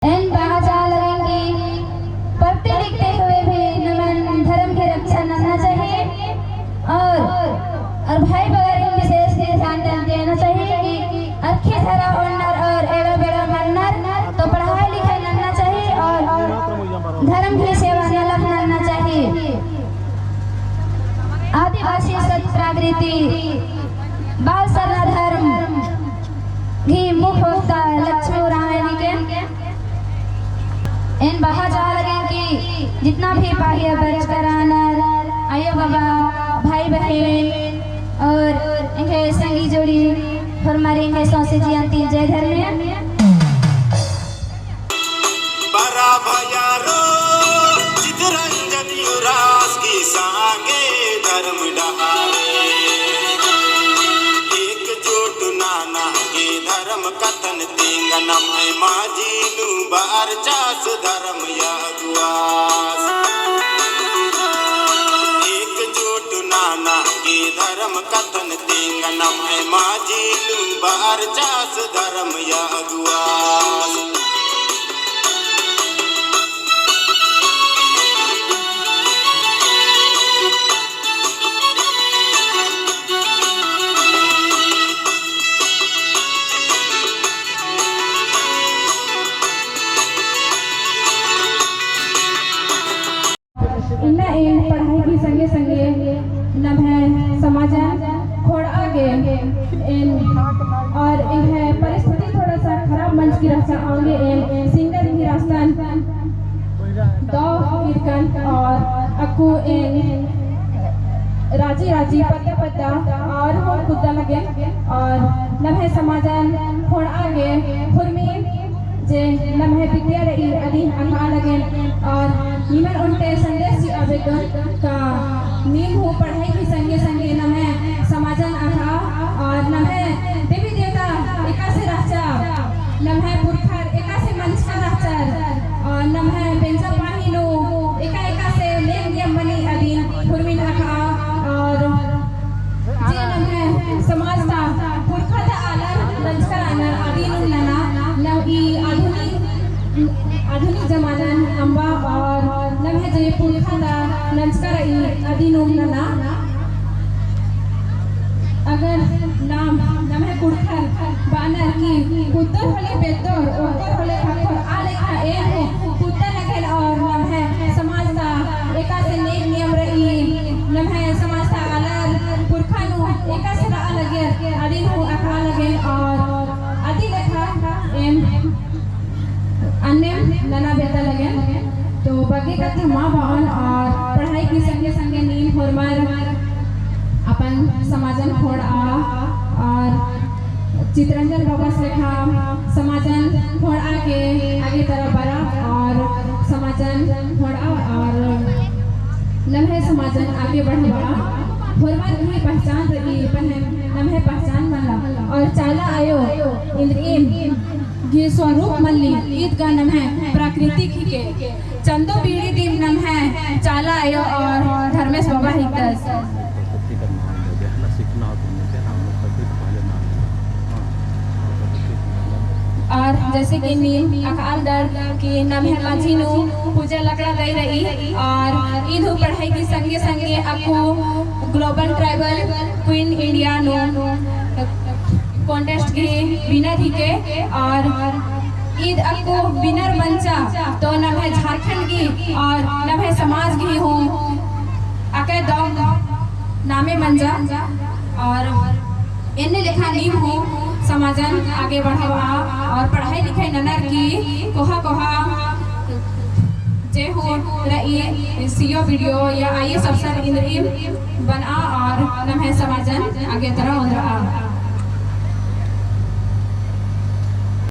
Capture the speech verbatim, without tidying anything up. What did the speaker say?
एन बआ चाह लगेन कि पढ़ते लिखते हुए भी नमन धर्म की रक्षा नन्ना चाहिए और, और भाई बगैर विशेष भी ध्यान देना चाहिए कि अरखी धरा ओन्नर और एड़ा बेड़ा मन्नर तो पढ़ाई लिखाई नन्ना चाहिए और धर्म की सेवा नलख नन्ना चाहिए। आदिवासी सत प्राकृति बाल सरना धर्म गही मुख्य वक्ता लक्ष्मी उराँव हिके। एन बआ चाह लगेन कि जितना भी पाहिया बरचकर रअनर, आयो बाबा, भाई बहिन और एंग्है संगी जोड़ी, होरमारिन एंग्है सौंसे जिया ती जय धर्मेस। बरा भैयारो चितरंजन उराँव की संगे धर्म डहरे। एकजुट नना गे धर्म कत्थन तिंगआ नम्है मझी नू बरचस धर्म अगुवास। एकजुट नना गे धर्म कत्थन तिंगआ नम्है मझी नू बरचस धर्म अगुवास। इन्ना एन पढ़ाई की संगे संगे नम्है समाजन खोंड़आ गे एन और एंग्है परिस्थिति थोड़ा सा खराब मंजकी रहचा औंगे एन सिंगर ही रास्तान दव इरकन और अक्कु एन राजी राजी पद्दा पद्दा और हूँ कुद्दा लगेन और नम्है समाजन खोंड़आ गे हुरमी जे नम्है बिद्या रई अदिन अख़आ लगेन और निमन ओन्टे संदेश चिआ बेद्दन का नीम हूँ पढ़ाई की संगे संगे नम्है समाजन अख़आ और नम्है देवी देवता एकासे रहचा, नम्है पुरखर एकासे मंजका रहचर और नम्है बेंजा पाही नू एका एकासे नेग नियम मनी अदिन हुरमिन अख़आ और जे नम्है समाज ता पुरखा ता आलर नंजकर रअनर अदिन नना, नम ई आधुनिक, आधुनिक जमानन अम्बा और नम्है जे पुरखा ता नंजकर रई अदिन नना। अगर नाम नम्है पुरखर बअनर कि कुद्दर होले बेद्दर, ओक्कर होले ख़क्खर, आ लेखा एन हूँ कुद्दा लगेन और नम्है समाज ता एकासे नेग नियम रई, नम्है समाज ता आलर पुरखा नू एकासे रआ लगियर, अदिन हूँ अख़आ लगेन और अदी लेखा एन अन्नेम नना बेद्दा लगेन। तो बग्गे कत्था मा बओन और पढ़ाई की संगे संगे नीम होरमर अपन समाजन खोंड़आ और चितरंजन बाबस लेखा समाजन खोंड़आ के आगे तरफ बरा और समाजन खोंड़आ और नम्है समाजन आगे बढ़बआ। होरमर की पहचान रई, पहन नम्है पहचान मल्ला और चाला आयो इन्द्रिइम गही स्वरूप मल्ली, ईद गा नम्है प्राकृतिक हिके। चंदो बीड़ी दिम नम्है चाला आयो और धर्मेस बाबा हिकदस। और जैसे कि नीम अख़आलदर कि नम्है मझी नू पूजा लकड़ा दई रई और ईद हूँ पढ़ाई की संगे संगे अक्कु Global Tribal Queen India नू contest गही winner हिके और ईद अक्कु winner मंजा तो नम्है झारखंड गही और नम्है समाज गही हूँ अकय दव नामे मंजा और एन्ने लेखा नीम हूँ समाजन आगे बढ़बआ और पढ़ाई लिखाई ननर की कोहा कोहा जे हूँ रई सी ओ बी डी ओ या आई ए एस अफसर इन्द्रिइम बनआ और नम्है समाजन आगे तरह ओन्द्रआ।